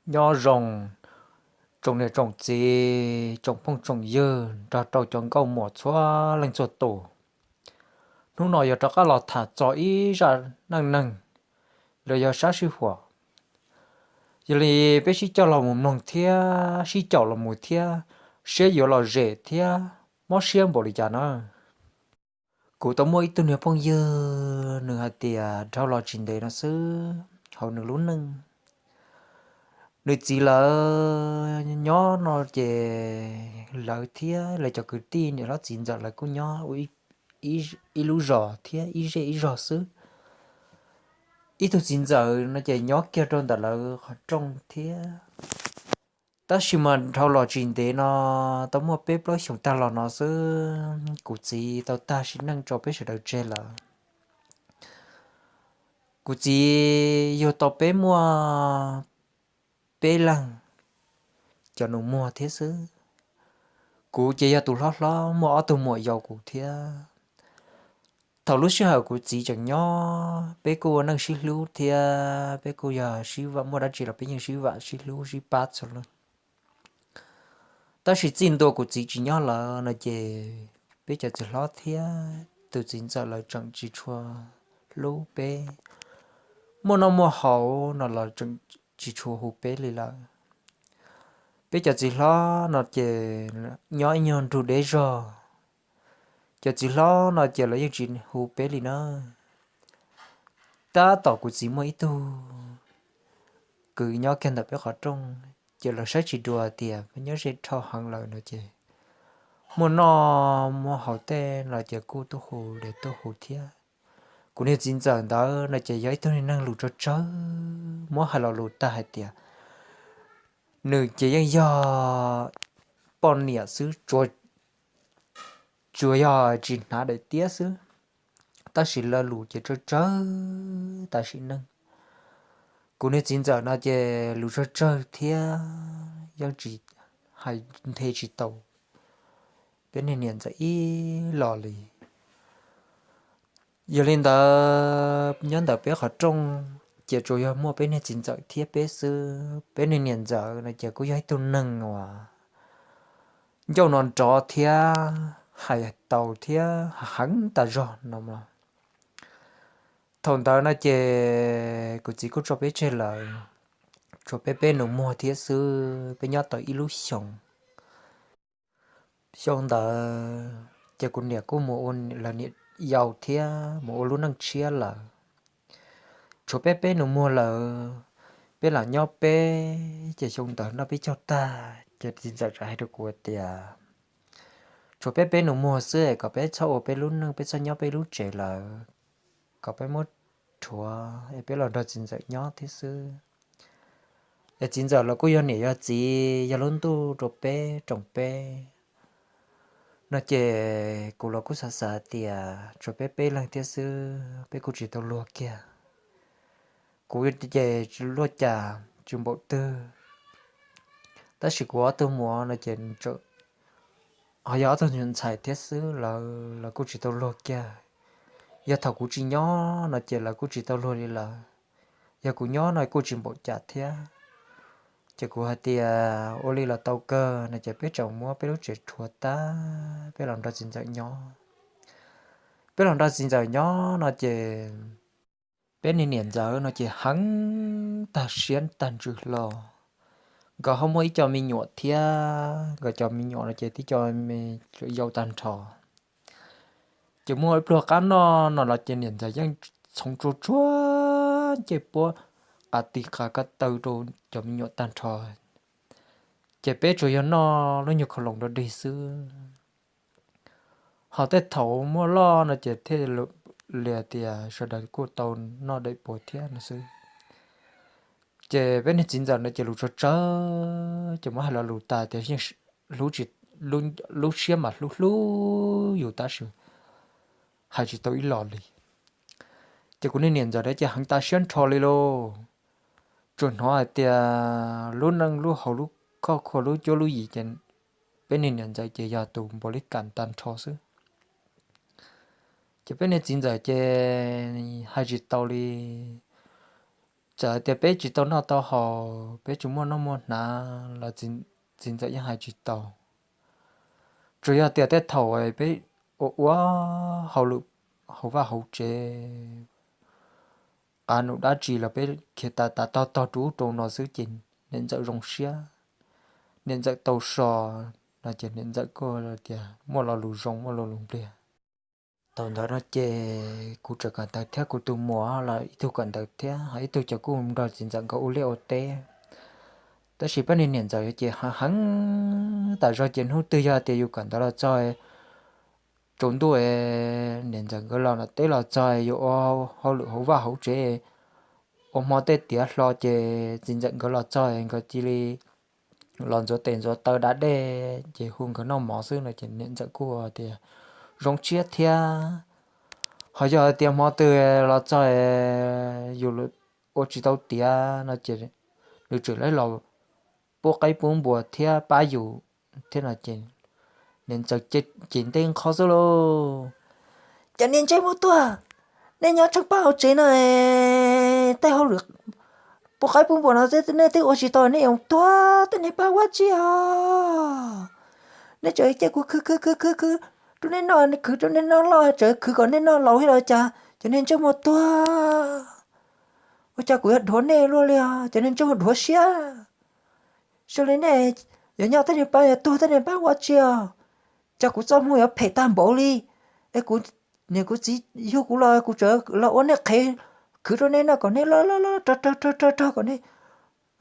Nyob zoo tsoom niam tsoom txiv, tsoom phooj tsoom ywg nrog rau cov nkauj muam txhua leej txhua tus. Hnub no yuav rov qab los tham txog ib zaj neej neeg los yog sab sij huam. Yog li peb sib coj los mus mloog thiab sib caum los mus thiab, seb yuav lom zem thiab mob siab npaum li cas na. Kuv tau muaj ib tug niag phooj ywg, nws hais tias dhau los tsis ntev no xwb, hauv nws lub neej, nws txiv lawv nyob no ces lawv thiab lawv cov kwv tij niam hlob txiv ntxawm lawv kuj nyob ua ib lub zos thiab ib zej ib zog xwb. Ib tug txiv ntxawm no ces nyob kiag rau ntawm lawv qhov rooj thiab. Tab sis mas dhau los tsis ntev no, tau muaj peb plaub xyoos tag los no xwb, kuv txiv tau tag sim neej tso peb sawv daws tseg lawm. Kuv txiv yug tau peb muaj peb leeg cov nus muag thiab xwb. Kuv ces yog tus hlob hlob, muaj ob tug muam yau kuv thiab. Thaum lub sij hawm kuv txiv tseem nyob, peb kuj ua neej sib hlub thiab peb kuj yog sib vam, muaj dab tsi los peb yeej sib vam sib hlub sib pab txhua leej. Tab sis txij ntua kuv txiv tsis nyob lawm no ces peb cov txiv hlob thiab tus txiv ntxawm lawv tseem tsis tshua hlub peb. Muaj noj muaj haus no los tseem tsis tshua hu peb li lawm. Peb cov txiv hlob no ces nyob ib nyuag nrug deb zog, cov txiv hlob no ces lawv yeej tsis hu peb li na. Tab tom kuv txiv muaj ib tug kwv nyob kiag ntawm peb qhov rooj, ces lawv saib tsis dua tias peb nyob ze dhau heev lawm no ces muaj noj muaj haus tej no ces kuj tuaj hu, tuaj hu thiab. Kuv niag txiv ntxawm ntawd no ces yog ib tug neeg lus tsawg tsawg, muab hais lo lus tag hais tias nws ces yeej yog poj niam xwb, tsuas yog tsis hnav daim tiab xwb, tab sis lo lus ces tsawg tsawg tas sim neej. Kuv niag txiv ntxawm no ces lus tsawg tsawg thiab yeej tsis hais, nthe tsis tau peb niag niam ntxawm ib los li. Yog li ntawd nyob ntawm peb qhov rooj ces tsuas yog muaj peb niag txiv ntxawm thiab peb xwb. Peb niag niam ntxawm no ces kuj yog ib tug neeg uas ncauj no nrov thiab hais tau thiab heev tas zog no. Thaum ntawd no ces kuv txiv kuj tso peb tseg lawm, tshuav peb peb nus muag thiab xwb, peb nyob tau ib lub xyoo. Xyoo ntawd ces kuv niam kuj mus ua lawv niam yau thiab mus ua lub neej tshiab lawm. Tshuav peb peb nus muag lawm, peb lam nyob peb ces xyoo ntawd noj peb caug tag ces txiv ntxawm txawm hais rau kuv tias tshuav peb peb nus muag xwb es kom peb txhob ua peb lub neej, peb txhob nyob peb lub tsev lawm, kom peb muab rhuav es peb los nrog txiv ntxawm nyob thiab xwb. Es txiv ntxawm los kuj yog niam yog txiv, yog lub ntuj rau peb roos peb no ces kuv los kuj xav xav tias tshuav peb peb leeg thiab xwb, peb kuj tsis tau luag kiag. Kuv ces luaj cas tsis npaum twg, tab sis kuv ob tug muam no ces ho yog ob tug ntxhais thiab xwb, lawv kuj tsis tau luag kiag. Yog thaum kuv tsis nyob no ces lawv kuj tsis tau luag li lawm, yog kuv nyob no kuj tsis npaum cas thiab. Ces kuv hais tias ua li los tau kawg no ces peb tseem muab peb lub tsev rhuav tag peb los nrog txiv ntxawm nyob. Peb los nrog txiv ntxawm nyob no ces peb niag niam ntxawm no ces heev tag siab tag ntsws hlo. Nkawd ho muaj ib co me nyuam thiab, nkawd cov me nyuam no ces tib co me yau tag nrho. Ces muaj ib pluag qab noj no los ces niam ntxawm yeej txhoov tsuag tsuag ncej puab, qav tig qav ko taw rau cov me nyuam tag nrho. Ces peb tsuas yog noj lub nyuag khau loos dog dig xwb. Ho tej thaum muaj loj no ces thiaj li tias sawv daws kuj tau noj daim puas thiab no xwb. Ces peb niag txiv ntxawm no ces lus tsawg tsawg ces muab hais lo lus tas tias yeej lub siab mas hlub hlub yus tab sis hais tsis tau ib los li. Ces kuv niag niam ntxawm no ces heev tas siab nrho li lauj. Tsuas hnov hais tias lub neej lub hauv lub khoj khua lub cuab lub yig ces peb niag niam ntxawm ces yog tus npaum li kam tag nrho xwb. Ces peb niag txiv ntxawm ces hais tsis tau li, Txawm tias peb tsis tau noj tau haus, peb tsis muaj noj muaj hnav los txiv ntxawm yeej hais tsis tau. Tsuas yog tias tej thaum peb ua ua hauj lwm hauv vaj hauv tsev, qav num dab tsi los peb khiav tas tas tog tog rau ub rau no xwb ces niam ntxawm zoo siab. Niam ntxawm tau so no ces niam ntxawm kuj tias muaj lo lus zoo muaj lo lus npliag. Thaum ntawd no ces kuv tseem kawm ntawv thiab kuv tus muam los ib tug kawm ntawv thiab ho ib tug ces kuj nrog txiv ntxawm nkawd ua liaj ua teb. Tab sis peb niag niam ntxawm ces heev heev tas zog ces hnub twg yog tias yus kawm ntawv los txog tsaus ntuj es niam ntxawm nkawd los teb los txog yus ua hauj lwm hauv vaj hauv tsev, ua hmo tej tiav hlo ces txiv ntxawm nkawd los txog nkawd cia li los ntxuav tes ntxuav taw da dej ces hu nkawd noj mov xwb no ces niam ntxawm kuj tias zoo siab thiab. Ho yog hais tias hmo twg los txog yus ua tsis tau tiav no ces nws tseem los pub qaib pub npua thiab pab yus thiab no ces niam ntxawm ces nte nqho xwb lauj. Cov niag ntsej muag tuag, nej nyob tseem pab hauv tsev no, tej hauj lwm pub qaib pub npua no nej twb ua tsis tau nej yuav tuag tej niag pab ua tsi os. Nej tseem cia kuv khwv khwv khwv khwv khwv rau nej noj, khwv rau nej noj loj tseem khwv kom nej noj laus thiab los cas cov niag ntsej muag tuag. Ua cas kuv yuav dhuav nej luaj li os cov niag ntsej muag dhuav siab. Zoo li nej yuav nyob tej niag pab yuav tuag tej niag pab ua tsi os. Cas kuv txoj hmoo yuav phem tag npaum li, es kuv niam kuv txiv yug kuv los kuv tseem los ua nej qhev, khwv rau nej noj kom nej loj loj loj rog rog rog rog kom nej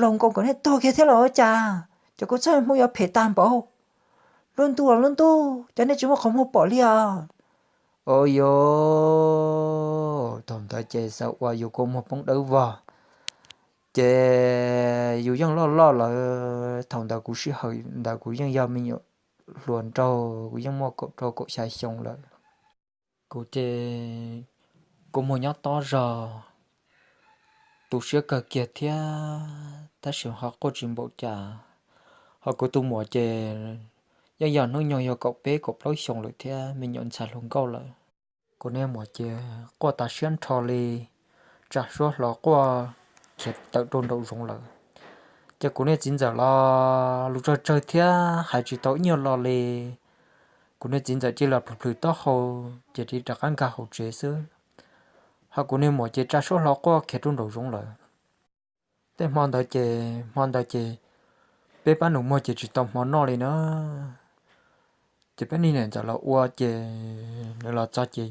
laus nkoos kom nej tuag kiag thiab los ua cas. Ces kuv txoj hmoo yuav phem tag npaum. Lub ntuj los lub ntuj, cas nej tsis muaj qhov muag pom li os. Ua yus thaum ntawd ces xav ua yus kua muag poob dawb vog, ces yus yeej loj loj lawm. Thaum ntawd kuv sij hawm ntawd kuv yeej yog me nyuam hluas nraug, kuv yeej muaj kaum rau kaum xya xyoo lawm. Kuv ces kua muag nyob tob zog, tu siab kawg kiag thiab tab sis ho quaj tsis npaum cas. Ho kuv tus muam ces yeej yog hnub nyoog yog kaum peb kaum plaub xyoo lawm thiab me nyuam ntxhais hluas nkauj lawm. Kuv niag muam ces quaj tas siab nrho li, tsa suab hlo quaj khiav tawm rau nraum zoov lawm. Ces kuv niag txiv ntxawm los lus tsawg tsawg thiab hais tsis tau ib nyuag lo li. Kuv niag txiv ntxawm cia li plhws plhws taub hau ces rov qab nkag hauv tsev xwb. Ho kuv niag muam ces tsa suab hlo quaj khiav rau nraum zoov lawm. Tej hmo ntawd ces hmo ntawd ces peb pab nus muag ces tsis tau hmo noj li na. Ces peb niag niam ntxawm los ua ces nws los txog ces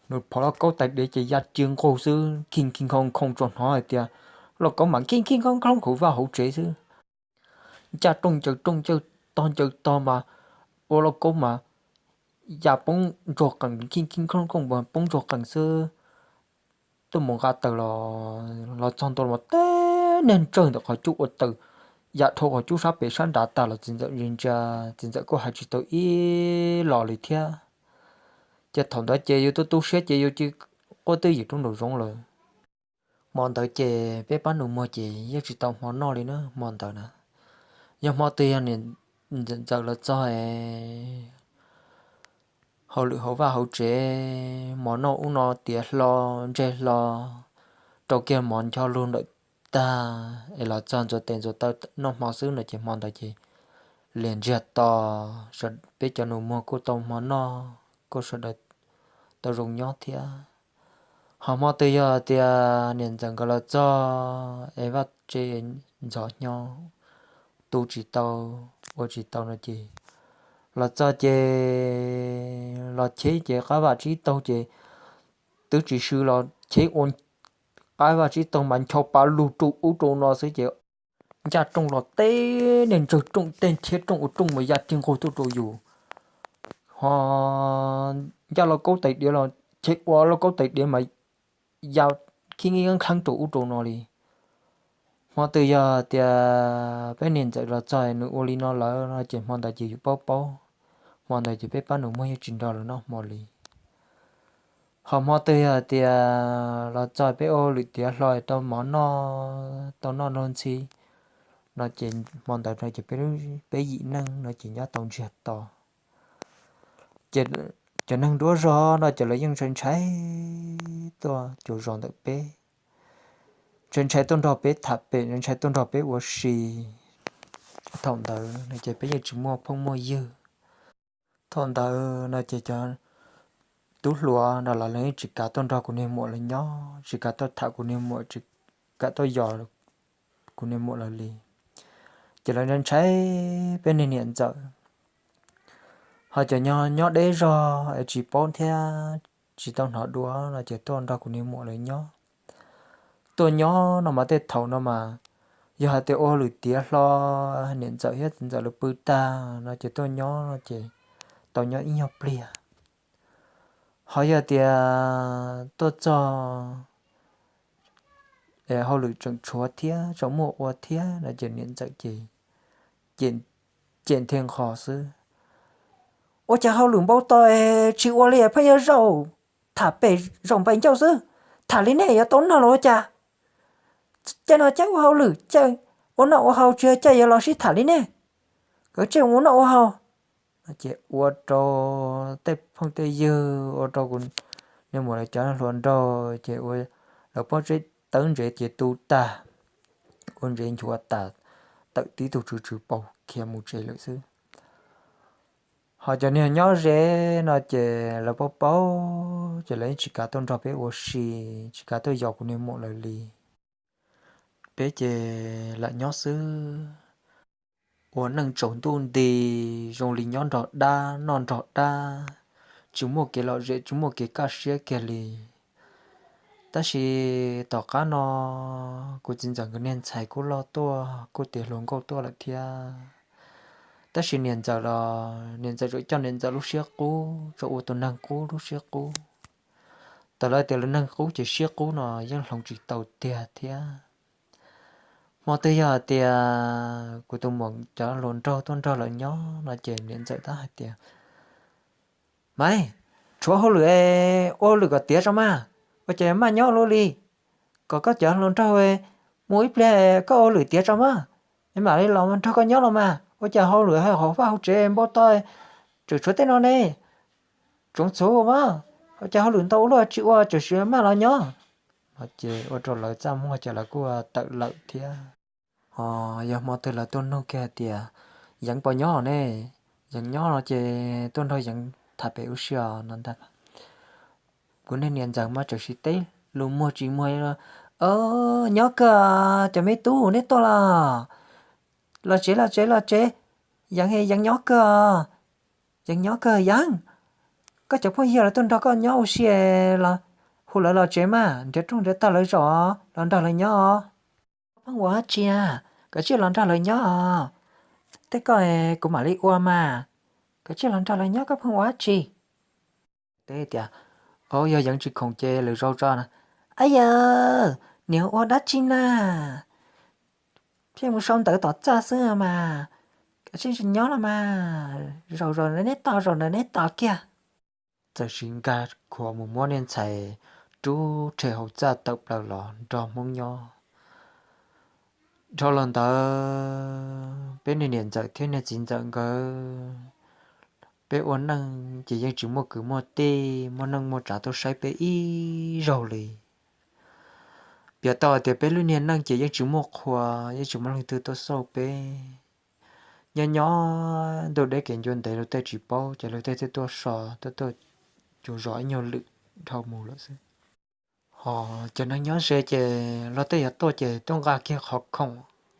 nws phov lauj kaub tais diav ces ya ci nqug xwb, khij khij nkhoo nkhoo tsuas hnov hais tias lauj kaub mas khij khij nkhoo nkhoo hauv vaj hauv tsev xwb. Ncaj rooj ncaws rooj, ncaj tog ncaws tog mas ua lauj kaub mas ya poob ntsuag qees, khij khij nkhoo nkhoo mas poob ntsuag qees xwb. Tuaj mus nqa taws los, los txog ntua los teb niag ntsawg ntawm qhov cub ua taws ya dhau qhov cub sab pem sab nrad tag los txiv ntxawm ntsia ntsia, txiv ntxawm kuj hais tsis tau ib los li thiab. Ces thaum ntawd ces yus tu tu siab ces yus cia quaj twj ywm rau nraum zoov lawm. Hmo ntawd ces peb pab nus muag ces yeej tsis tau hmo noj li na hmo ntawd na. Yog hmo twg yog niam ntxawm los txog hauj lwm hauv vaj hauv tsev, mov noj ub no tiav hlo, ntseg hlo, rau kiag mov ncho lug ntawm tag es los txog ntxuav tes ntxuav taw noj hmo xwb no ces hmo ntawd ces lias ntsiag to, peb cov nus muag kuj tau hmo noj, kuj sawv daws tau zoo nyob thiab. Ho hmo twg yog tias niam ntxawm nkawd los txog es vaj tse ntxhov hnyo, tu tsis tau, ua tsis tau no ces los txog ces los cheb ces qab vaj tsib taug ces twb tsis sw los cheb ua qab vaj tsib taug mas ncho pa lug rau ub rau no xwb ces ncaj rooj los teb niag ntsawg rooj, tej nrhiav rooj ua rooj mas ya tig nqug tuaj rau yus. Ho ncaj lauj kaub tais diav los cheb ua lauj kaub tais diav mas ya khib nkheeb rau ub rau no li. Hmo twg yog tias peb niam ntxawm los txog nws ua li no lawm no ces hmo ntawd ces yus paub paub, hmo ntawd ces peb pab nus muag yeej tsis nrog lawv noj hmo li. Ho hmo twg yog tias los txog peb ua lwm tiav hlo tau mov noj, tau noj nrog ntxhi no ces hmo ntawd no ces peb yim neeg no ces nyob tau ntsiag to. Ces cov neeg nruab zog no ces lawv yeej ntshai ntshai tuaj cuag zos ntawm peb. ntshai ntshai tuaj nrog peb tham pem, ntshai ntshai tuaj nrog peb ua si. Thaum ntawd no ces peb yeej tsis muaj phooj muaj ywg. Thaum ntawd no ces cov tub hluas no los lawv yeej tsis kam tuaj nrog kuv niag muam lawv nyob, tsis kam tuaj tham kuv niag muam, tsis kam tuaj yos kuv niag muam lawv li. Ces lawv ntshai ntshai peb niag niam ntxawm. Ho cov nyob deb zog es tsis paub thiab tsis tau hnov dua no ces tuaj nrog kuv niag muam lawv nyob. Tuaj nyob no mas tej thaum no mas yog hais tias ua hauj lwm tiav hlo, niam ntxawm thiab txiv ntxawm lawv pw tag no ces tuaj nyob no ces tau nyob ib nyuag pliag. Ho yog tias tuaj txog hauj lwm tseem tshuav thiab tseem muaj ua thiab no ces niam ntxawm ces cem nthe nqho xwb. Ua cas hauj lwm npau taws tsis ua li pheej yuav zaum tham pem zaum npais ncauj xwb, tham li nej yuav tau noj los ua cas? Caij no caij ua hauj lwm, caij ua noj ua haus tsis yog caij yuav los sib tham li nej. Koj tsij ua noj ua haus. Ces ua rau tej phooj tej ywg, ua rau kuv niag muam lawv cov hluas nraug ces ua lawv pob zeb tawb ntsev ces tu tag, ua ntsev nchuav tas, tawm tib tug tsw tsw paug khiav mus tsev lawm xwb. Ho cov niag nyob ze no ces lawv paub paub ces lawv yeej tsis kav tuaj nrog peb ua si, tsis kav tuaj yos kuv niag muam lawv li. Peb ces lam nyob xwb, ua neej tsaus ntuj nti, zoo li nyob nrog dab noj nrog dab, tsis muaj kev lom zem tsis muaj kev kaj siab kiag li. Tab sis tom qab no kuv txiv ntxawm nkawd niag ntxhais kuj loj tuaj kuj tiav hluas nkauj tuaj lawm thiab. Tab sis niam ntxawm los niam ntxawm tsuas coj niam ntxawm lub siab qub, tsuas ua tus neeg qub lub siab qub. Tau lawv tias lawv neeg qub ces siab qub no yeej hloov tsis tau tiag thiab. Hmo twg yog hais tias kuv tus muam cov hluas nraug tuaj nrog lawv nyob no ces niam ntxawm tab hais tias, Maiv, tshuav hauj lwm, ua hauj lwm kom tiav tso mas, ua cas maj nyob luaj li. Kom koj cov hluas nraug mus ib pliag koj ua hauj lwm tiav tso mas, es mam li los nrog koj nyob los mas. Ua cas hauj lwm hauv vaj hauv tsev npau taws tseem tshuav tej no ne? Tsoov txhuv mas, ua cas hauj lwm ntau ua luaj tsis ua tseem sim maj los nyob? No ces ua rau lawv txaj muag ces lawv kuj tawm lawm thiab. Ho yog hmo twg lawv tuaj nug kiag hais tias, Yeev puas nyob ne? Yeev nyob no ces tuaj nrog Yeev tham pem ua si os no ntag. Kuv niag niam ntxawm mas tseem sim teb lus muag tsis muag, Nyob kawg, cov me tub neb tuaj los? Los tsev los tsev los tsev, Yeev, Yeev nyob kawg, Yeev nyob kawg Yeev. Koj cov phooj ywg lawv tuaj nrog koj nyob ua si los hu lawv los tsev mas, nrhiav rooj nrhiav tog lawv zaum los nrog lawv nyob. Koj pheej ua dab tsi a? Koj tsij los nrog lawv nyob os. Tej koj kuv mam li ua mas. Koj tsij los nrog lawv nyob, koj pheej ua dab tsi? Teb tias, Yog Yeev tsis khoom ces lwm zaus tso na. Ab yawg, niag ua dab tsi na? Thiaj mus sau ntawv tom txaj xwb mas. Koj tsij tsis nyob los mas, zaum zaum ntawd neb tos, zaum ntawd neb tos kiag. Txawm sis nkag khuav mus muab niag ntxhais rub rhe hauv txaj tawm plaws los nrog Hmoob nyob. Dhau los ntawd peb niag niam ntxawm thiab niag txiv ntxawm nkawd, peb ua neej ces yeej tsis muaj kwv muaj tij muaj neej muaj tsav tuaj saib peb ib zaug li. Piav tau hais tias peb lub niag neej ces yeej tsis muaj qhua, yeej tsis muaj leej twg tuaj xauj peb. Nyob nyob ntuj deb kev ncua ntev luag tej tsis paub ces luag tej thiaj tuaj so, tuaj tuaj cuv zos ib nyuag lwm dhau mus lawm xwb. Ho cov neeg nyob ze ces luag tej yuav tuaj ces tuaj nqa kiag qhov khoom,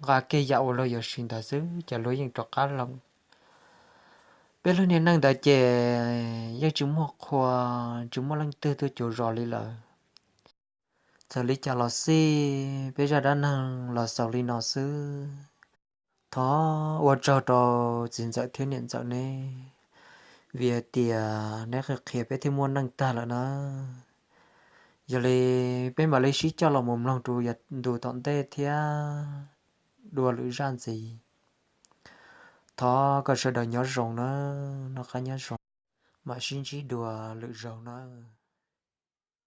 nqa kiag yam uas luag yuav siv ntawd xwb ces luag yeej rov qab lawm. Peb lub niag neej ntawd ces yeej tsis muaj qhua, tsis muaj leej twg tuaj cuv zos li lawm. Txawm li cas los xij, peb zaj dab neeg los xaus li no xwb. Thov ua tsaug rau txiv ntxawm thiab niam ntxawm neb, vim hais tias neb qhia qhia peb thiaj muaj neej tag lawm na. Yog li peb mam li sib coj los mus mloog rau yav ntu tom ntej thiab dua lwm zaj ntxiv. Thov kom sawv daws nyob zoo na, noj qab nyob zoo, mam sib ntsib dua lwm zaus na.